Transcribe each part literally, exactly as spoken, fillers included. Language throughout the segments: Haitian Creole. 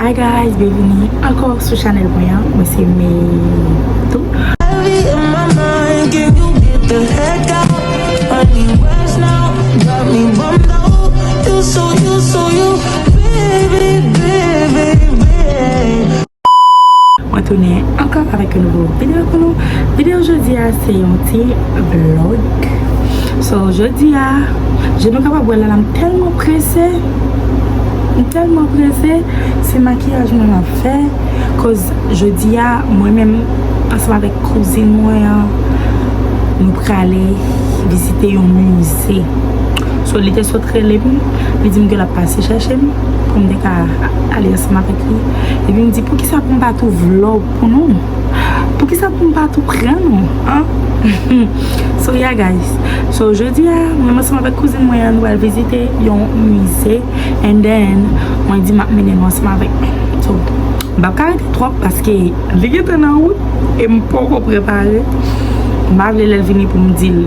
Hi guys, byenvini ankò sou chanèl mwen an. Mwen se Meytou. Heavy in my mind, can you get the heck out? I need rest now, got me bummed out. You so, you so, you, baby, baby, baby. Mwen tounen ankò avèk yon nouvo videyo pou nou. Videyo jodi a se yon ti vlog. So, jodi a, jan nou kapab wè la, la m tèlman prese. M tèlman prese. Se makiyaj mwen m ap fè. Koz jodi a, mwen menm, ansanm avèk kouzin mwen an, nou prale vizite yon mize. So, li te sot rele m, li di m ke l ap pase chèche m pou m te ka ale ansanm avèk li. Epi m di, poukisa pou m pa tou vlog pou nou? Poukisa pou m pa tou pran nou? An? So, yeah, guys. So, jodi a, mwen ansanm avèk kouzin mwen an, nou pral vizite yon mize. And then, mwen di m ap mennen nou ansanm avèk mwen. So, m p ap ka rete twòp paske li gentan nan wout e m poko prepare. M pa vle lè l vini pou m di l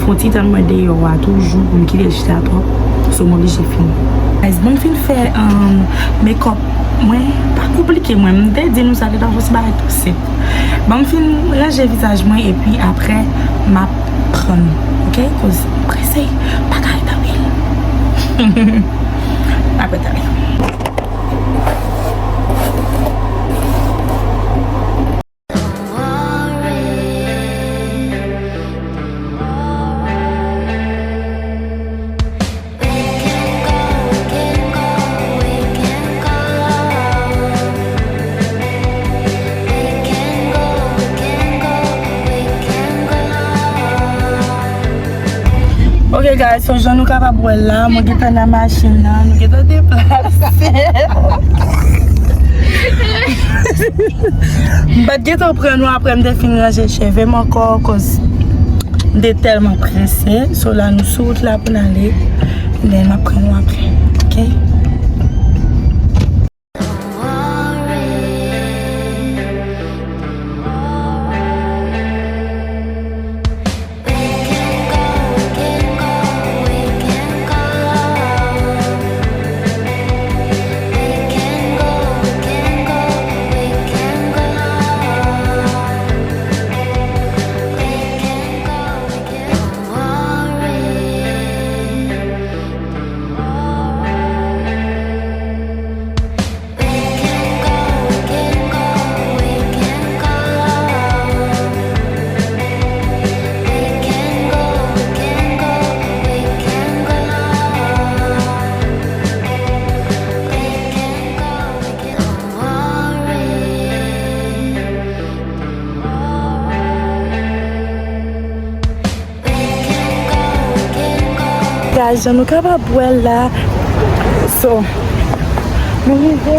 fè yon ti tann mwen deyò a toujou pou m kite l chita twòp. So, m oblije fini. Guys, bon, m fin fè, um, makeup mwen, pa konplike mwen. M te di nou sa, li ta fè yon ti bagay tou senp. Bon, m fin ranje vizaj mwen epi apre, m ap pran nou, oke? Koz m prese, m pa ka ret anpil. M ap ret anpil. Ok guys, so jan nou kapab wè la, mwen gentan nan machin nan, nou gentan deplase. M pa t gentan pran nou apre m te fin ranje cheve m ankò, koz m te tèlman prese. So la nou sou wout la pou n ale. Men m ap pran nou apre. Ok? Guys, jan nou kapab wè la. So, nou rive.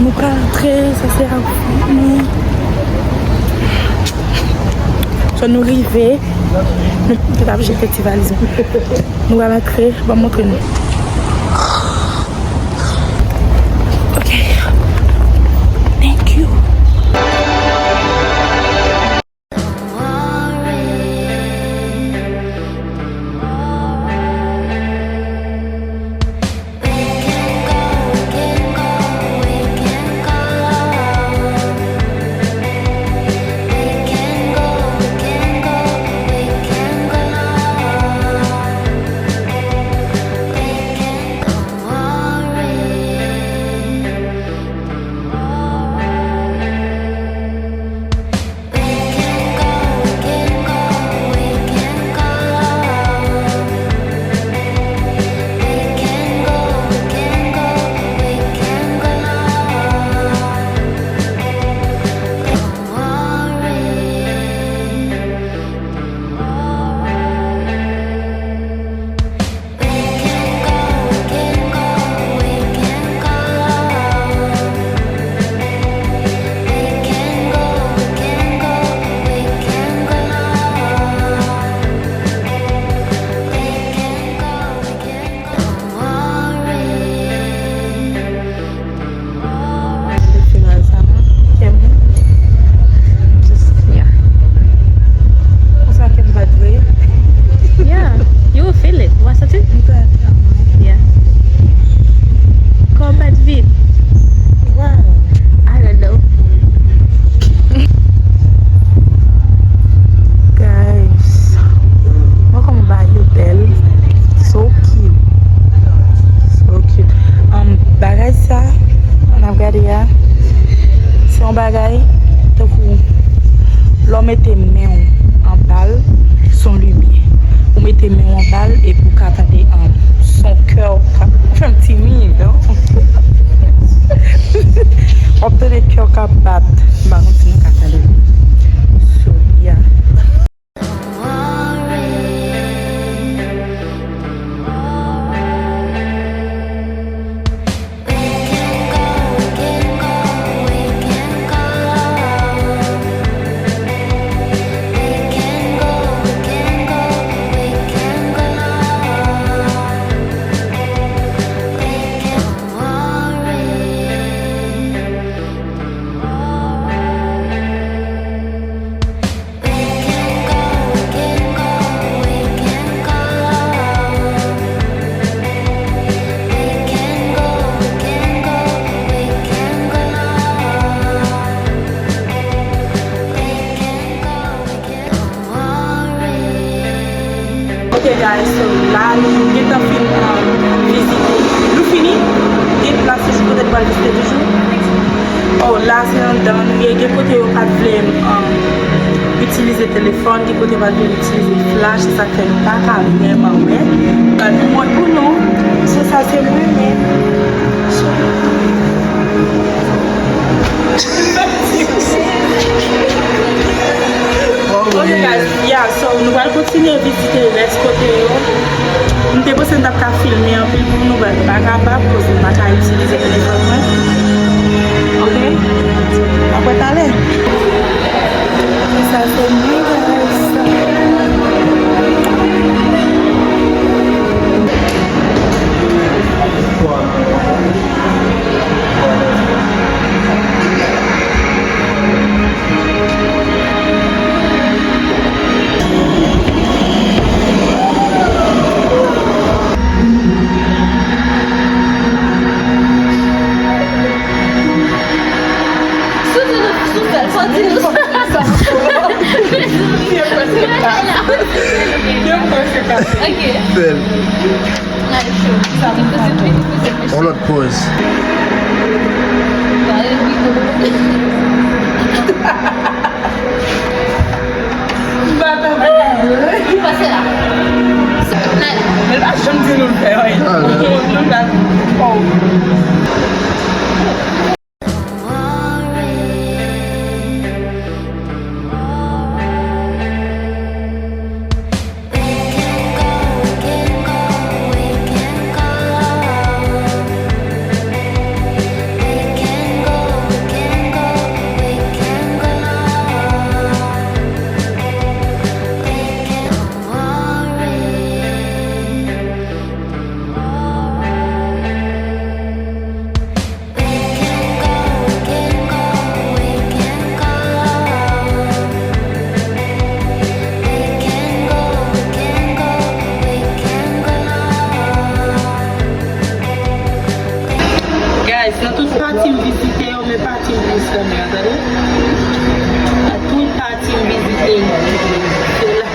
Nou pral antre, sa se avni. So, nou rive. Nou te ap jete ti valiz nou. Nou pral antre, ban m montre nou. Ok. Thank you. Gade a. Se yon bagay tankou lè w mete men w anba l, se yon limyè. Ou mete men w anba l epi ou ka tande, um, se yon kè w k ap, fè m timid, non? W ap tande kè w k ap bat. M pa konn si nou ka tande. So, yeah. Ok, guys, so la, nou gentan fin, um, vizite. Nou fini? Gen plas kote nou pral vizite toujou? Oh, la, se anndan nou ye. Gen kote yo pa t vle, um, itilize telefòn, gen kote yo pa t vle itilize flach, se sa k fè nou pa ka vrèman wè. But nou mwen pou nou, so sa se mwen menm. Ok, guys, yeah, so nou pral kontinye vizite rès kote yo. M te panse m t ap ka filme anpil pou nou, but m pa kapab, koz m pa ka itilize telefòn mwen. Ok? Apre talè. Sa se mwen, guys. Si w di nou sou fè l, fò w di nou sa. Ok. Fè l. Yon lòt pòz. Pase la. Men l pa janm di nou l fè anyen. Nou la. Guys, nan tout pati m vizite yo, men pati m plis renmen an, tande. Nan tout pati m vizite yo, se la.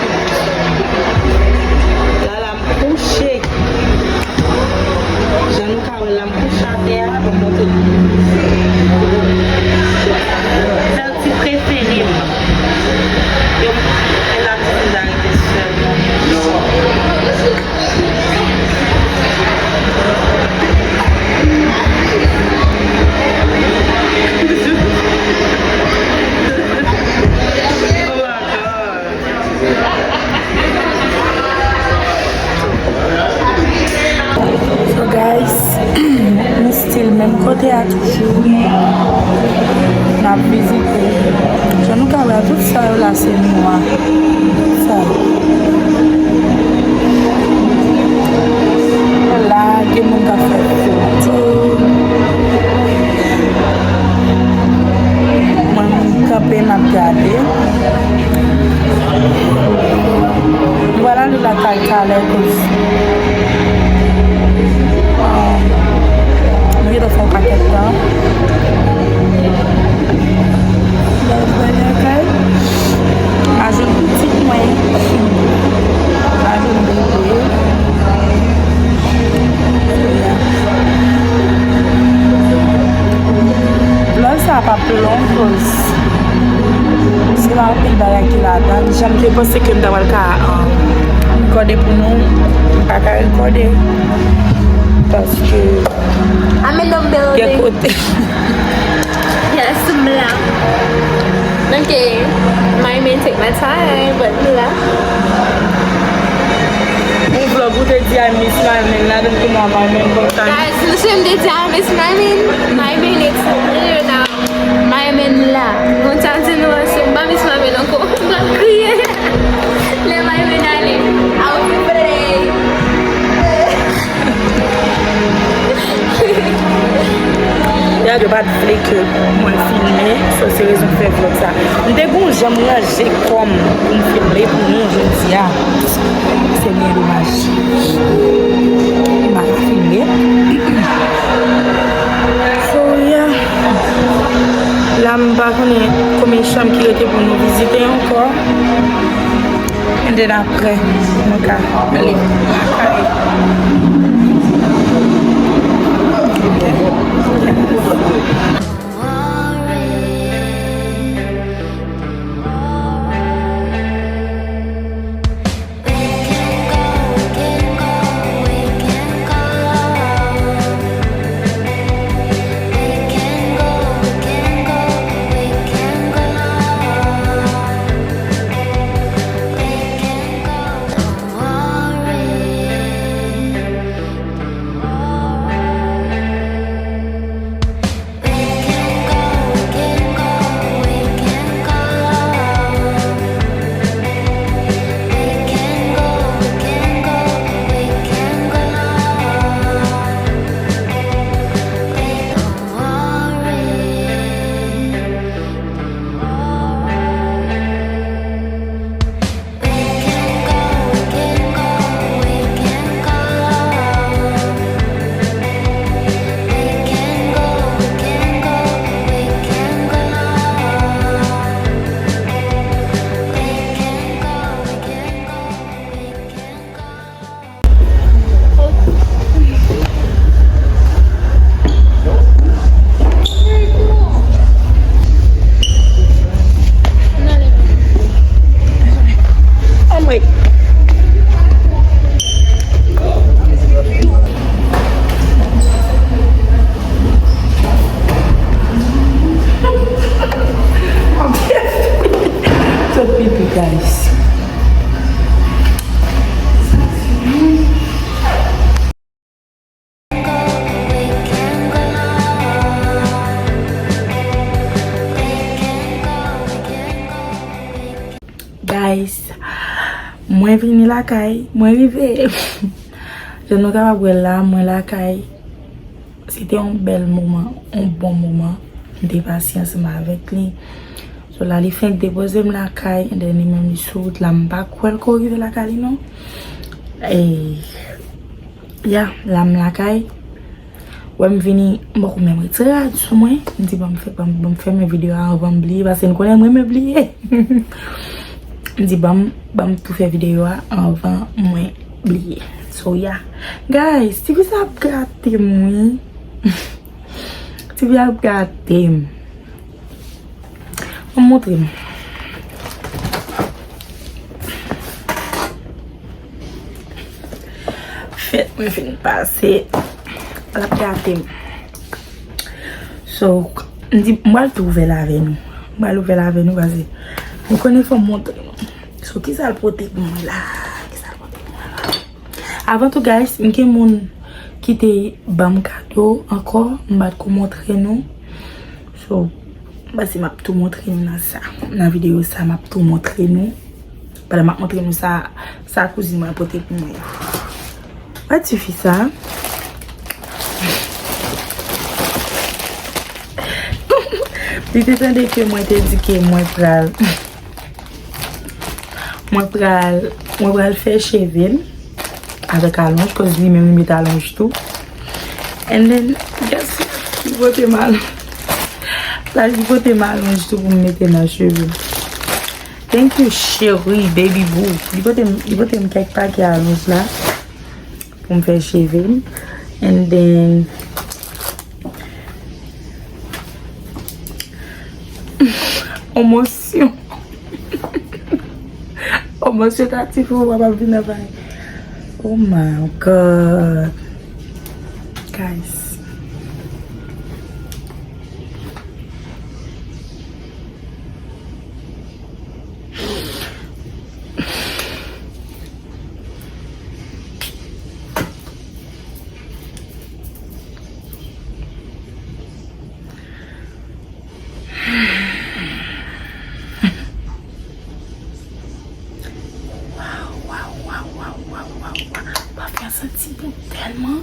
La, la, m kouche. Jan nou ka wè la, m kouche atè a, ban m montre nou. Sèl ti prefere m. Yo, e la m sipoze rete sèlman. Oh my God. So guys, nou still menm kote a toujou. N ap vizite. Jan nou ka wè a, tout sa yo la se nwa. Tout sa. La, gen moun k ap fè foto. Mwen, m kanpe, m ap gade. Nou pral ale lakay talè, koz, um, nou gentan fè yon pakèt tan. Mwen al lakay. M al jwenn pitit mwen. M al jwenn bebe. So, yeah. Long, cause se pa anpil bagay ki ladan. Jan m te panse ke m ta pral ka, um, rekòde pou nou, m pa ka rekòde. Paske gen kote. Yes, m la. Ok, my man take my time, but m la. Yon vlog ou te di I miss my man, la, donk pou mwen, my man, kontan. Guys, nou se m te di I miss my man, my man, it's clear now. My man la. Mwen ta di nou ansanm, m pa miss my man ankò. M ap kriye. Lè my man ale, I will play. Yad, yo pa t vle ke mwen filme, so se rezon k fè vlog sa. M te gon jan m ranje kò m pou m filme pou nou jodi a. Se byen domaj. M pa ka filme. So, yeah. La, m pa konnen konbyen chanm ki rete pou nou vizite ankò. And then apre, nou ka ale lakay. Anmwey. Sot pipi, guys. Guys, mwen vini lakay, mwen rive. Jan nou kapab wè la, mwen lakay. Se te yon bèl moman, yon bon moman. M te pase ansanm avèk li. So la, li fenk depoze m lakay, and then li menm li sou wout la, m pa kwè l ko rive lakay li non. E, ya, la m lakay. Wè m vini, m poko menm retire rad sou mwen. M di ban m fè, ban m, ban m fèmen videyo a anvan m bliye, paske n konnen m renmen bliye. M di ban m, ban m tou fè videyo a anvan mwen bliye. So, ya. Guys, tifi sa ap gate m, wi. Tifi ap gate m. Ban m montre nou. Fèt mwen fin pase. L ap gate m. So, m di, m pral tou ouvè l avè nou. M pral ouvè l avè nou, paske nou konnen fò m montre nou. So, kisa l pote pou mwen la? Kisa l pote pou mwen la? Avan tou, guys, m gen moun ki te ban m kado ankò, m pa t ko montre nou. So, m panse m ap tou montre nou nan sa. Nan videyo sa, m ap tou montre nou. Pandan m ap montre nou sa, sa kouzin mwen pote pou mwen. Wè tifi sa. Li te tande ke mwen te di ke mwen pral Mwen pral, mwen pral fè cheve m avèk alonj, cause li menm li met alonj tou. And then, guess what? Li pote m alonj. La, li pote m alonj tou pou m mete nan cheve m. Thank you, cheri, baby boo. Li pote m, li pote m kèk pakè alonj la pou m fè cheve m. And then, m Emosyon. Emosyon ta ti fou, w ap vin anvay. Oh my God. Guys. Waw, waw, waw. Pafè an santi bon tèlman.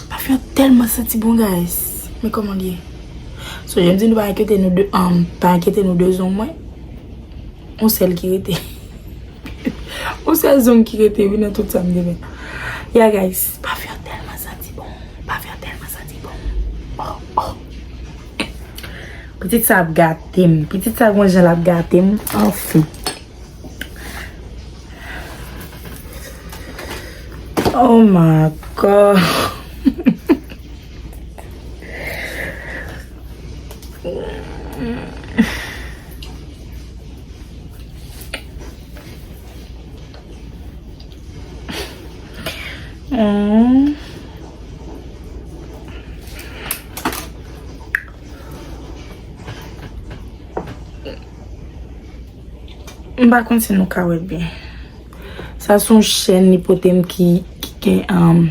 Pafè an tèlman santi bon, guys. Men kòman l ye? So, jan m di nou pa enkyete nou de, um, pa enkyete nou de zong mwen. Yon sèl ki rete. Yon sèl zong ki rete, wi, nan tout sa m te fè. Yeah, guys, pafè an tèlman santi bon. Pafè an tèlman santi bon. Oh, oh. Pitit sa ap gate m. Pitit sa gon jan l ap gate m. Anfen. Oh my God. Mm. M pa konn si nou ka wè l byen. Sa se yon chèn li pote m ki, ki gen, um,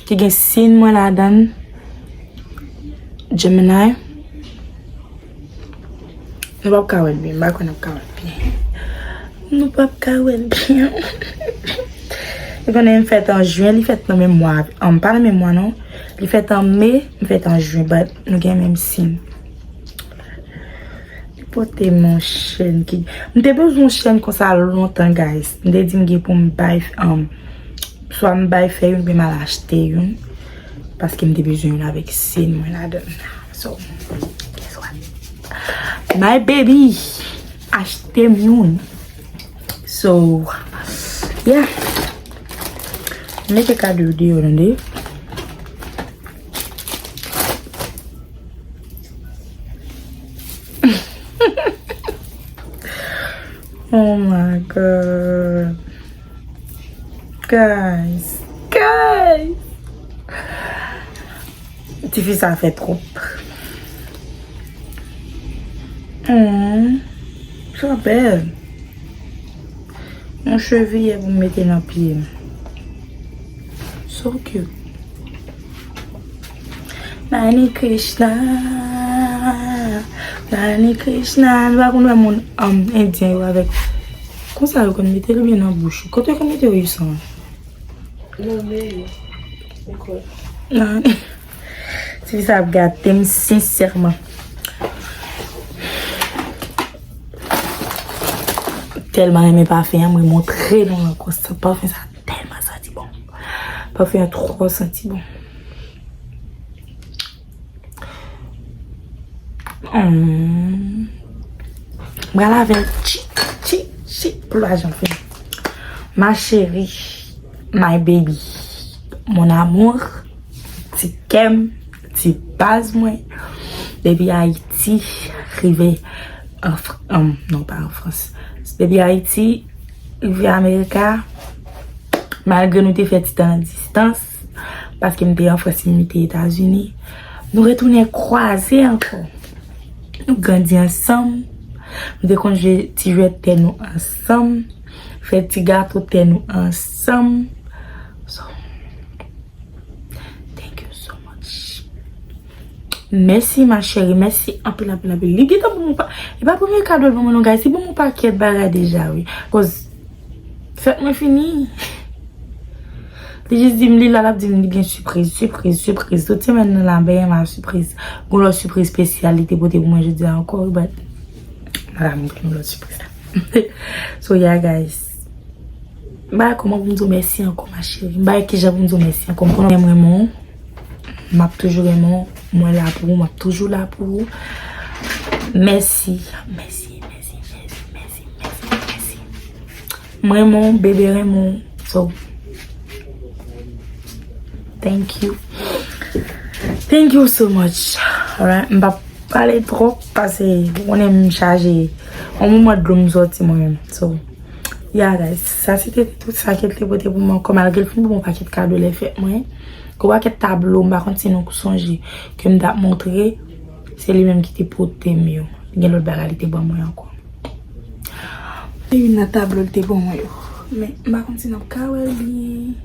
ki gen siy mwen ladan l. Gemini. Nou p ap ka wè l byen. M pa kwè n ap ka wè l byen. Nou p ap ka wè l byen. Ou konnen m fèt an jen, li fèt nan menm mwa. An, pa nan menm mwa non. Li fèt an me, m fèt an jen, but nou gen menm siy. Li pote m yon chèn ki, m te bezwen yon chèn konsa lontan, guys. M te di m gen pou m bay, um, swa m bay fè youn, oubyen m al achte youn. Paske m te bezwen youn avèk siy mwen ladan l. So, guess what? My baby achte m youn. So, yeah. M mete kado yo deyò, tande. Oh my God. Guys. Guys. Tifi sa fè twòp. Hmm. Sa bèl. Yon cheviyè pou m mete nan pye m. So cute. Nani Krishna, Nani Krishna. Nou pa konn wè moun, um, endyen yo avèk. Konsa yo konn mete l oubyen nan bouch ou? Kote yo konn mete yo, Yusan? Nan men yo. Enkò. Nan. Tifi sa ap gate m sensèman. Tèlman renmen pafen an, mwen montre nou ankò sa. Pafen sa tèlman santi bon. Pafen an twò santi bon. Hmm. Mwen lave l tchik, tchik, tchik pou l pa janm fini. Ma chérie, my baby, mon amour, ti kè m, ti baz mwen. Depi Ayiti rive an Fr-, an, non, pa an Frans. Depi Ayiti rive Amerika, malgre nou te fè ti tan nan distans, paske m te an Frans, li te Etazini, nou retounen kwaze ankò. Nou grandi ansanm, nou te konn jwe ti jwèt tè nou ansanm, fè ti gato tè nou ansanm. So, thank you so much. Mèsi, ma chérie. Mèsi anpil, anpil, anpil. Li gentan ban mwen pa, e pa premye kado l ban mwen non, guys. Li ban mwen pakèt bagay deja, wi. Koz fèt mwen fini. Li jis di m li la, l ap di m li gen sipriz, sipriz, sipriz. Tout semèn nan la, m pa gen mal sipriz. Gon lòt sipriz espesyal li te pote pou mwen jodi a ankò, wi, but m pa ka montre nou lòt sipriz la. So, yeah, guys. M pa wè kòman pou m di w mèsi ankò, ma chérie. M pa wè kijan pou m di w mèsi ankò. M konnen m renmen w. M ap toujou renmen w. Mwen la pou ou. M ap toujou la pou ou. Mèsi. Mèsi, mèsi, mèsi, mèsi, mèsi, mèsi. M renmen w, bebe renmen w. So, thank you. Thank you so much. Alright? M p ap Pale twòp, pase ou konnen m chaje. Yon moman dlo m sòti mwen menm. So, yeah, guys, sa se te tout sa ke l te pote pou mwen ankò, malgre l fin ban m yon pakèt kado lè fèt mwen. Gwo pakèt tablo, m pa konn si nou sonje, ke m t ap montre, se li menm ki te pote m yo. Gen lòt bagay li te ban mwen ankò. Se youn nan tablo l te ban mwen yo. Men, m pa konn si n ap ka wè l byen.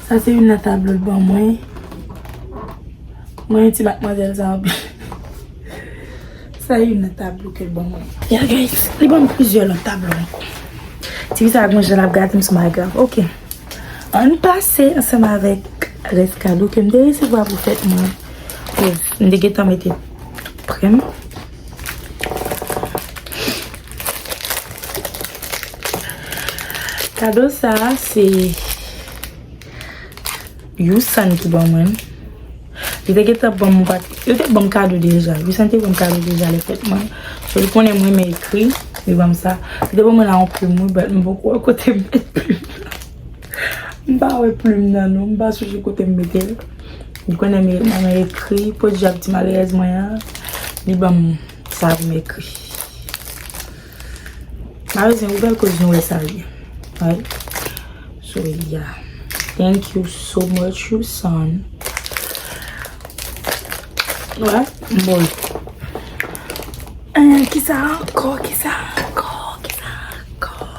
Sa se youn nan tablo l ban mwen. Mwen renmen ti madmwazèl sa anpil. Sa youn nan tablo ke l ban mwen. Yeah, guys, li ban m plizyè lòt tablo ankò. Ti fi sa gon jan l ap gate m sou my girl. Ok. Ann pase ansanm avèk rès kado ke m te resevwa pou fèt mwen. Cause m te gentan mete prè m. Kado sa a se Yusan ki ban mwen. Li te gentan ban m, yo te ban m kado deja. Yusan te ban m kado deja lè fèt mwen. So, li konnen mwen renmen ekri, li ban m sa. Li te ban mwen la yon plim, wi, but m poko wè kote m met plim nan. M pa wè plim nan, non. M pa sonje kote m mete l. Li konnen m renmen ekri. Pòdyab ti malerèz mwen an, li ban m sa pou m ekri. Malheureusement, ou bèl koz nou wè sa byen. Right? So, yeah. Thank you so much, you son. Ouais, bon. Euh, kisa ankò, kisa ankò, kisa ankò?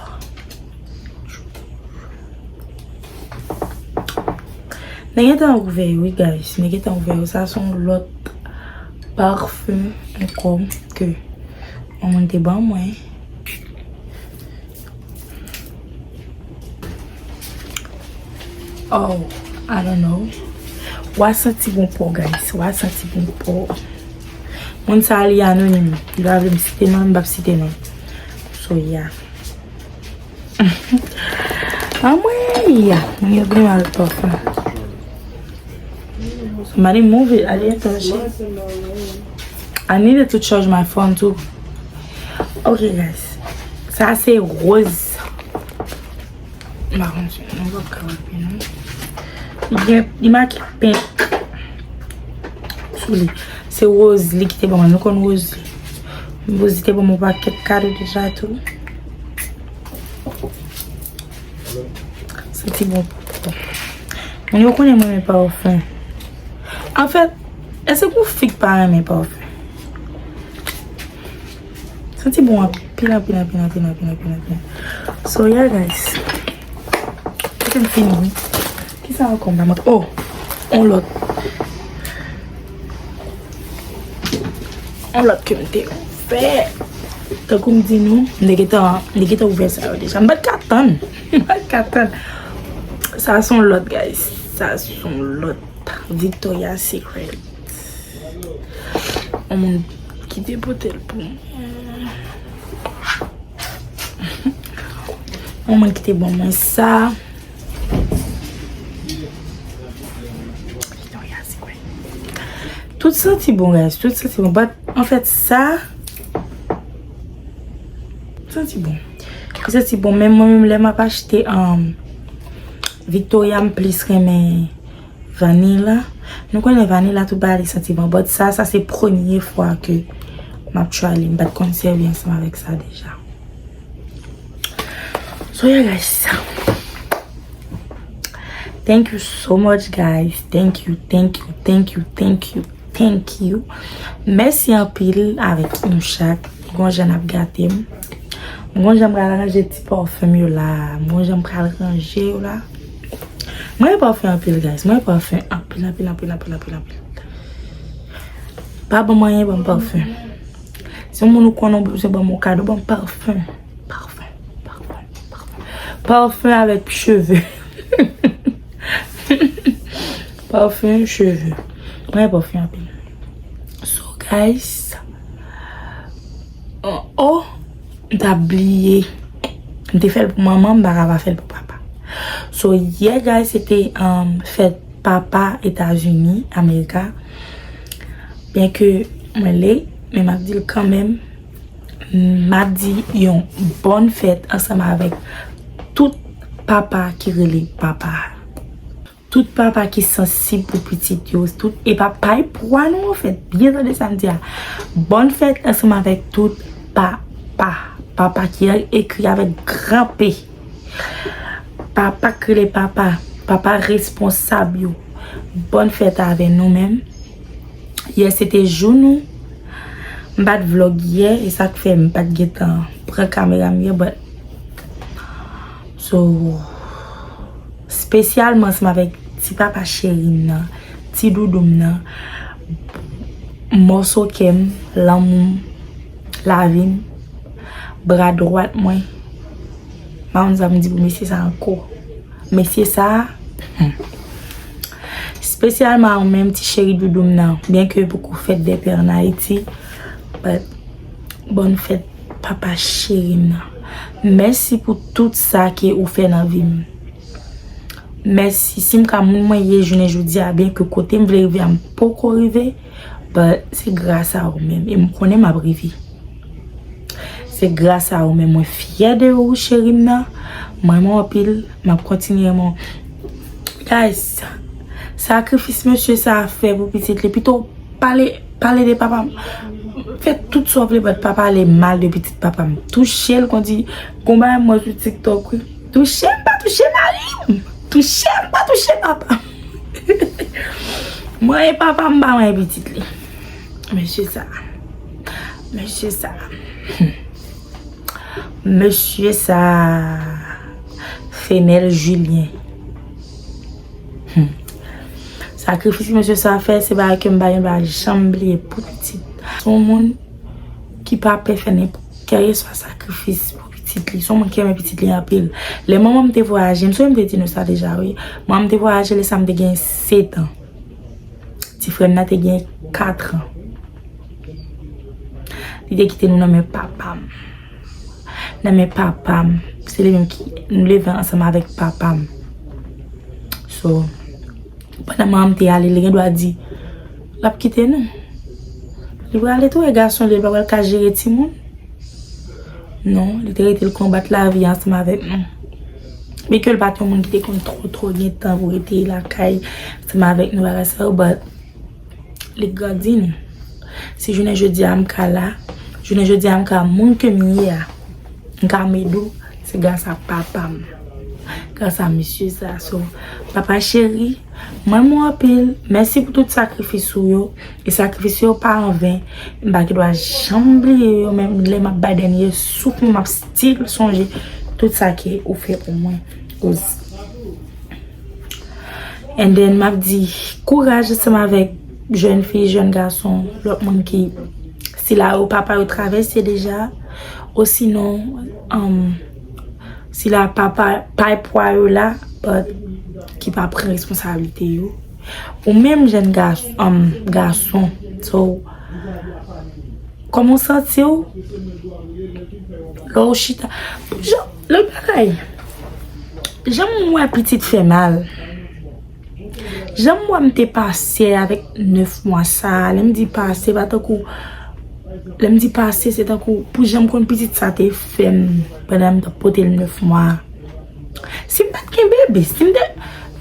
Mwen gentan ouvè yo, wi, guys. Mwen gentan ouvè yo. Sa se yon lòt parfum ankò ke yon moun te ban mwen. Oh, I don't know. W a santi bon pa w, guys. W a santi bon pa w. Moun sa a, li anonim. Li pa vle m site non, m p ap site non. So, yeah. Anmwey! Mwen gen pi mal pafen. Somebody move it. I didn't touch it. I needed to charge my phone too. Ok, guys. Sa se woz. M pa konn si nou p ap ka wè byen non. Li gen, li make pink sou li. Se Rosalie ki te ban mwen. Nou konn Rosalie. Rosalie te ban mwen pakèt kado deja tou. Santi bon. Moun yo konnen mwen renmen pafen. Anfèt, èske yon fi k pa renmen pafen? Santi bon anpil, anpil, anpil, anpil, anpil, anpil, anpil. So, yeah, guys. Kote m fini, wi. Kisa ankò m pa manke? Oh, yon lòt. Yon lòt ke m te ouvè. Tankou m di nou, m te gentan, m te gentan ouvè sa yo deja. M pa t ka tann. M pa t ka tann. Sa se yon lòt, guys. Sa se yon lòt. Victoria's Secret. Yon moun ki te pote l pou mwen. Yon moun ki te ban mwen sa. Victoria's Secret. Tout santi bon, guys. Tout santi bon. But, anfèt, sa, santi bon. Li santi bon. Men mwen menm, lè m ap achte, um, Victoria, m plis renmen vanilla. Nou konnen vanilla tout bagay li santi bon. But sa, sa se premye fwa ke m ap try li. M pa t konn sèvi ansanm avèk sa deja. So, yeah, guys. Thank you so much, guys. Thank you, thank you, thank you, thank you, thank you. Mèsi anpil avèk nou chak. Gon jan n ap gate m. Gon jan m pral ranje ti pafen m yo la. Gon jan m pral ranje yo la. Mwen renmen pafen anpil, guys. Mwen renmen pafen anpil, anpil, anpil, anpil, anpil, anpil. Pa ban m anyen, ban m pafen. Si yon moun ou konnen ou bezwen ban m yon kado, ban m pafen. Pafen, pafen, pafen. Pafen avèk cheve. Pafen, cheve. Mwen renmen pafen anpil. So, guys, oh, oh, m t ap bliye. M te fè l pou manman, m pa ka pa fè l pou papa. So, yeah, guys, se te, um, fèt papa Etazini, Amerika. Byenke mwen late, men m ap di l kanmenm. M ap di yon bòn fèt ansanm avèk tout papa ki rele papa. Tout papa ki sansib pou pitit yo, tout, e pa, pa e pwa nou, anfèt, byen tande sa m di a. Bòn fèt ansanm avèk tout papa. Papa ki ekri avèk gran P. Papa k rele papa. Papa responsab yo. Bòn fèt avè nou menm. Yè se te jou nou. M pa t vlog yè, e sa k fè m pa t gentan pran kamera m yè, but, so, espesyalman ansanm avèk ti papa cheri m nan, ti doudou m nan, mòso kè m, lanmou m, lavi m, bra dwat mwen. M pa konn sa pou m di pou mesye sa ankò. Mesye sa, hmm. Espesyalman ou menm, ti cheri doudou m nan, byen ke poko fèt dè pè ann Ayiti, but bòn fèt papa cheri m nan. Mèsi pou tout sa ke ou fè nan vi m. Mèsi. Si m ka moun mwen ye jounen jodi a, byen ke kote m vle rive a, m poko rive, but se gras a ou menm. E m konnen m ap rive. Se gras a ou menm. Mwen fyè de ou, cheri m nan. M renmen w anpil. M ap kontinye renmen w. Guys, sakrifis mesye sa a fè pou pitit li. Pito pale, pale de papa m. Fè tout sa w vle, but pa pale mal de pitit papa m. Touche l, kondi, gon bagay m wè sou TikTok, wi. Touche m, pa touche mari m. Touche m, pa touche papa m. Mwen e papa m pa mwen e pitit li. Mesye sa. Mesye sa. Mesye sa. Femèl Julien. Hmm. Sakrifis mesye sa fè, se bagay ke m pa gen, pa janm bliye pou pitit. Se yon moun ki pa pè fè nenpòt, kèlkeswa sakrifis pou pitit li. Se yon moun ki renmen pitit li anpil. Lè manman m te vwayaje, m sonje m te di nou sa deja, wi. Manman m te vwayaje lè sa m te gen sèt an. Ti frè m nan te gen kat an. Li te kite nou nan men papa m. Nan men papa m. Se li menm ki nou leve ansanm avèk papa m. So, pandan manman m te ale, li gen dwa di, l ap kite nou. Li prale touye gason li, li pa pral ka jere timoun. Non, li te rete l konbat lavi ansanm avèk nou. Byenke l pa t yon moun ki te konn twò, twò gen tan pou rete lakay ansanm avèk nou, bagay sa yo, but li grandi nou. Si jounen jodi a m ka la, jounen jodi a m ka moun ke m ye a, m ka Medou, se gras a papa m. Gras a mesye sa. So, papa cheri, m renmen w anpil. Mèsi pou tout sakrifis ou yo. E sakrifis yo pa anven. M pa gen dwa janm bliye yo, menm lè m ap bay dènye souf mwen, m ap still sonje tout sa ke ou fè pou mwen. Koz And then, m ap di, kouraj ansanm avèk jèn fi, jèn gason, lòt moun ki, sila yo papa yo travèse deja, osinon, um, sila papa, pa pwa yo la, but ki pa pran responsablite yo. Ou menm jèn gason, um, gason, so, kòman w santi w? Lè w chita, jan, lòt bagay, jan m wè pitit fè mal. Jan m wè m te pase avèk nèf mwa sa a, lè m di pase, pa tankou, lè m di pase, se tankou pou jan m konn pitit sa te fè m pandan m t ap pote l nèf mwa a. Si m pa t gen bebe, si m te,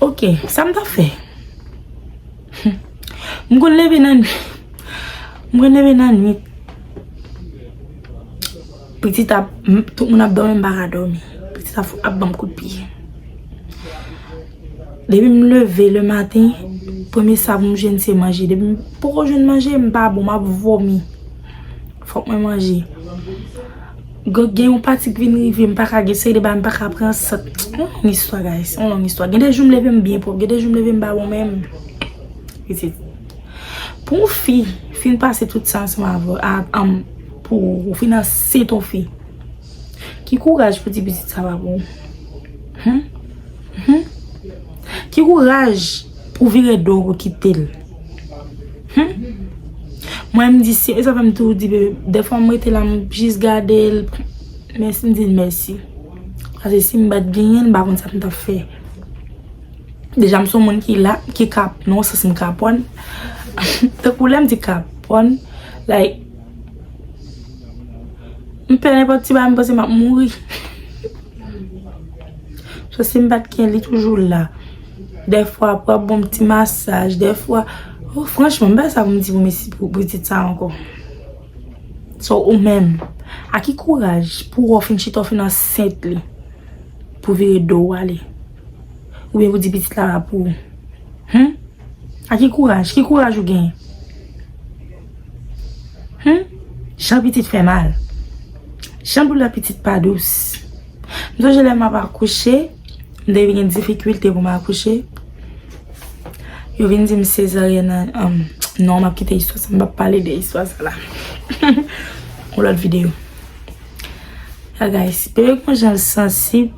oke, sa m t ap fè? M konn leve nan nwit. M konn leve nan nwit. Pitit ap, m, tout moun ap dòmi, m pa ka dòmi. Pitit ap, ap ban m kout pye. Depi m leve le maten, premye sa pou m jwenn se manje. Depi m poko jwenn manje, m pa bon, m ap vomi. Fòk mwen manje. Gen, gen yon pati k vin rive, m pa ka gen seri de bagay, m pa ka pran sant. Yon long istwa, guys, yon long istwa. Gen de jou m leve m byen pwòp, gen de jou m leve m pa bon menm. Pitit. Pou yon fi fin pase tout sa ansanm avè w, a, anm, pou ou fin ansent yon fi. Ki kouraj pou di pitit sa pa pou ou? Hmm? Hmm? Ki kouraj pou vire do w pou kite l? Hmm? Mwen, m di, si, e sa fè m toujou di, bebe, dèfwa m rete la, m jis gade l, mèsi, m di l mèsi. Paske si m pa t genyen l, m pa konn sa m t ap fè. Deja, m se yon moun ki la, ki kap, nan yon sans m kapòn. Tankou lè m di kapòn, like, m pè nenpòt ti bagay, m panse m ap mouri. So, si m pa t gen li toujou la. Dèfwa pou ap bon ti masaj, dèfwa. Oh, franchman, m pa sa pou m di pou mesi pou pitit sa ankò. So, ou menm, a ki kouraj pou w fin chita, w fin ansent li, pou vire do w ale? Oubyen pou di pitit la pa pou ou? Hmm? A ki kouraj? Ki kouraj ou genyen? Hmm? Jan pitit fè mal. Jan doulè pitit pa dous. M sonje lè m ap akouche, m te gen difikilte pou m akouche. Yo vin di m sezaryèn nan, um, non, m ap kite istwa sa, m p ap pale de istwa sa la. Yon lòt videyo. Ya, guys, bebe gon jan l sansib.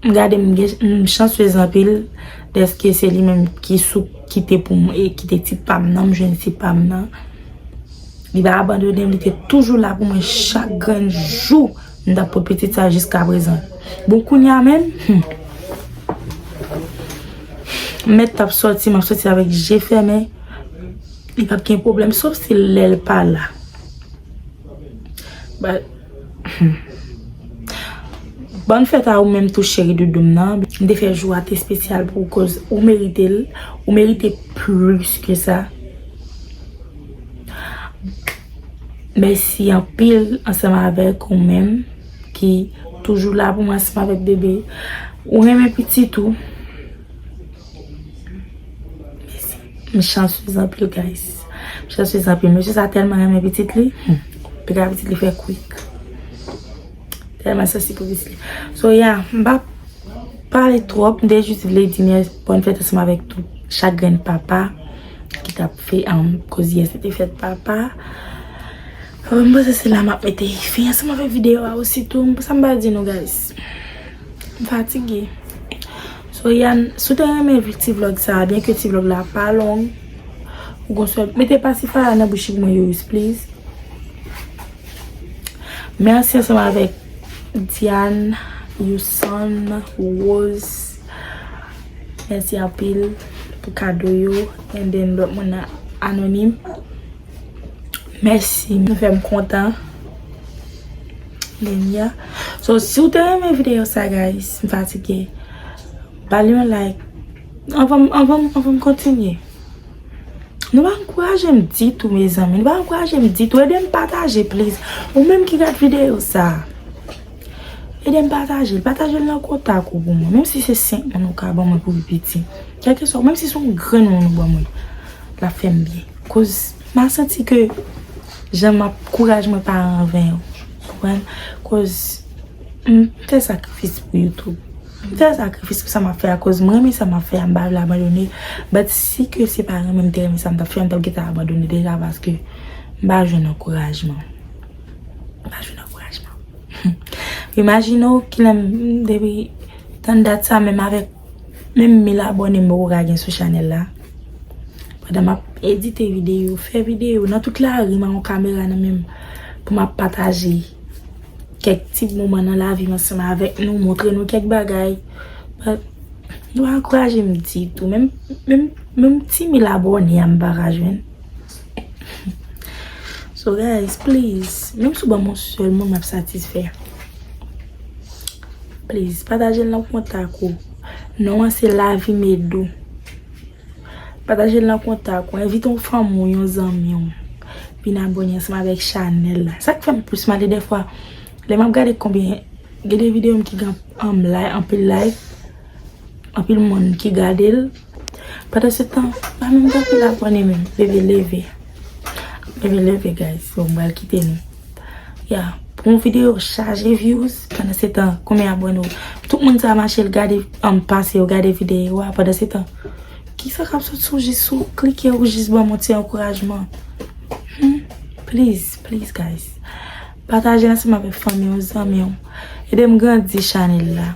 M gade m gen, m chansez anpil dèske se li menm ki sou, ki te pou m e ki te ti pa m nan, m jwenn ti pa m nan. Li pa abandone m, li te toujou la pou mwen chak grenn jou. M t ap pot pitit sa jiska prezan. Bon, kounye a menm, hmm, m mèt t ap sòti, m ap sòti avèk je fèmen. Li p ap gen pwoblèm, sof si lè l pa la. But, hmm. Bòn fèt a ou menm tou, cheri doudou m nan. M te fè jou a te espesyal pou ou, koz ou merite l. Ou merite plis ke sa. Mèsi anpil ansanm avèk ou menm ki toujou la pou mwen ansanm avèk bebe. Ou renmen pitit ou. Mèsi. M chansez anpil, guys. M chansez anpil. Mesye sa tèlman renmen pitit li. Hmm. Piga pitit li fè kwik. Tèlman sansib pou pitit li. So, ya, m pa pale twòp. M te jis vle di mèsi, bòn fèt ansanm avèk tout chak grenn papa ki t ap fè, um, koz yè se te fèt papa. Euh, m panse se la m ap mete fen ansanm avèk videyo a osi tou. Sa m pral di nou, guys. M fatige. So, Yan, si w te renmen ti vlog sa, byen ke ti vlog la pa long, ou gon sèl, mete pasiflò a nan bouch pou mwen, Yoris, please. Mèsi ansanm avèk Diane, Yuson, Rose. Mèsi anpil pou kado yo. And then lòt moun nan anonim. Mèsi, nou fè m kontan. Lenya. So, si w te renmen videyo sa, guys, m fatige. Ba li yon like. Anvan, anvan, anvan m kontinye. Nou pa ankouraje m ditou, mezanmi. Nou pa ankouraje m ditou. Ede m pataje, please. Ou menm ki gad videyo sa, ede m pataje l. Pataje l nan kontak ou pou mwen. Menm si se senk moun ou ka ban mwen pou pi piti. Kèlkeswa, menm si se yon grenn moun ou ban mwen. L ap fè m byen. Koz m a santi ke jan m ap kouraj mwen pa anven, ou konprann? Koz m fè sakrifis pou YouTube. M fè sakrifis pou sa m ap fè a, koz m renmen sa m ap fè a, m pa vle abandone. But si ke se pa renmen m te renmen sa m t ap fè a, m t ap gentan abandone deja paske m pa jwenn ankourajman. M pa jwenn ankourajman. Imajine w kilè m, depi tann dat sa, menm avèk menm mil abòne m poko ka gen sou chanèl la. Pandan m ap edite videyo, fè videyo, nan tout lari m a yon kamera nan men m pou m ap pataje kèk ti moman nan lavi m ansanm avèk nou, montre nou kèk bagay. But nou pa ankouraje m ditou. Menm, menm, menm ti mil abòne a m pa ka jwenn. So guys, please, menm si w ban m yon sèl moun m ap satisfè. Please, pataje l nan kontak ou. Non an se Lavi Medou. Pataje l nan kontak ou. Envite yon fanmi w, yon zanmi w. Vin abòne ansanm avèk chanèl la. Sa k fè m plis mal e dèfwa, lè m ap gade konbyen, gen de videyo m ki gen anm like, anpil like, anpil moun ki gade l. Pandan se tan, pa menm tankou l abòne menm. Bebe leve. Bebe leve, guys. Bon, m pral kite nou. Ya, pou yon videyo chaje views, pandan se tan, konbyen abòne w? Tout moun sa mache l gade, anm pase yo gade videyo a, pandan se tan. Kisa k ap sot sou jis ou klike ou jis ban m yon ti ankourajman? Hmm? Please, please, guys. Pataje ansanm avèk fanmi w, zanmi w. Ede m grandi chanèl la.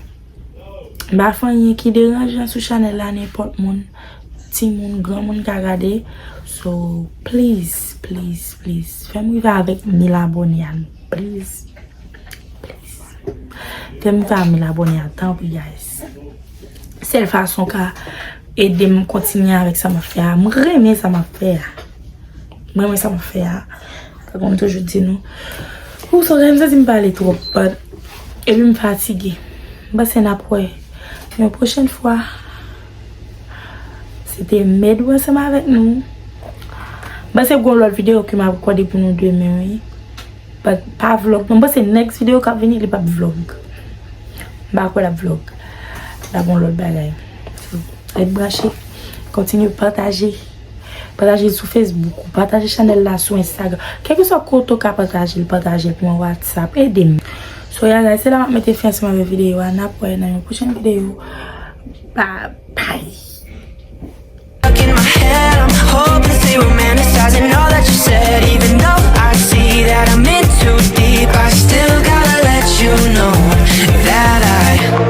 M pa fè anyen ki deranjan sou chanèl la, nenpòt moun, timoun, granmoun ka gade. So, please, please, please, fè m rive avèk mil abòne a, please. Please. Fè m rive a mil abòne a, tanpri, guys. Sèl fason ka ede m kontinye avèk sa m ap fè a. M renmen sa m ap fè a. M renmen sa m ap fè a. Tankou m toujou di nou. Ou sou m santi m pale twòp, but epi m fatige. M panse n ap wè. Yon pwochèn fwa, se te Medou ansanm avèk nou. M panse gen yon lòt videyo ke m ap rekòde pou nou demen, wi. But pa vlog. Non, m panse next videyo k ap vini, li p ap vlog. M pa kwè l ap vlog. L ap yon lòt bagay. So, ret branche. Kontinye pataje. Pataje l sou Facebook ou pataje chanèl la sou Instagram. Kèlkeswa kote w ka pataje l, pataje l pou mwen WhatsApp. Ede m. So, yeah, guys, se la m ap mete fen ansanm avèk videyo a. N ap wè nan yon pwochèn videyo. Bye bye. Stuck in my head, I'm hopelessly romanticizing all that you said. Even though I see that I'm in too deep, I still gotta let you know that I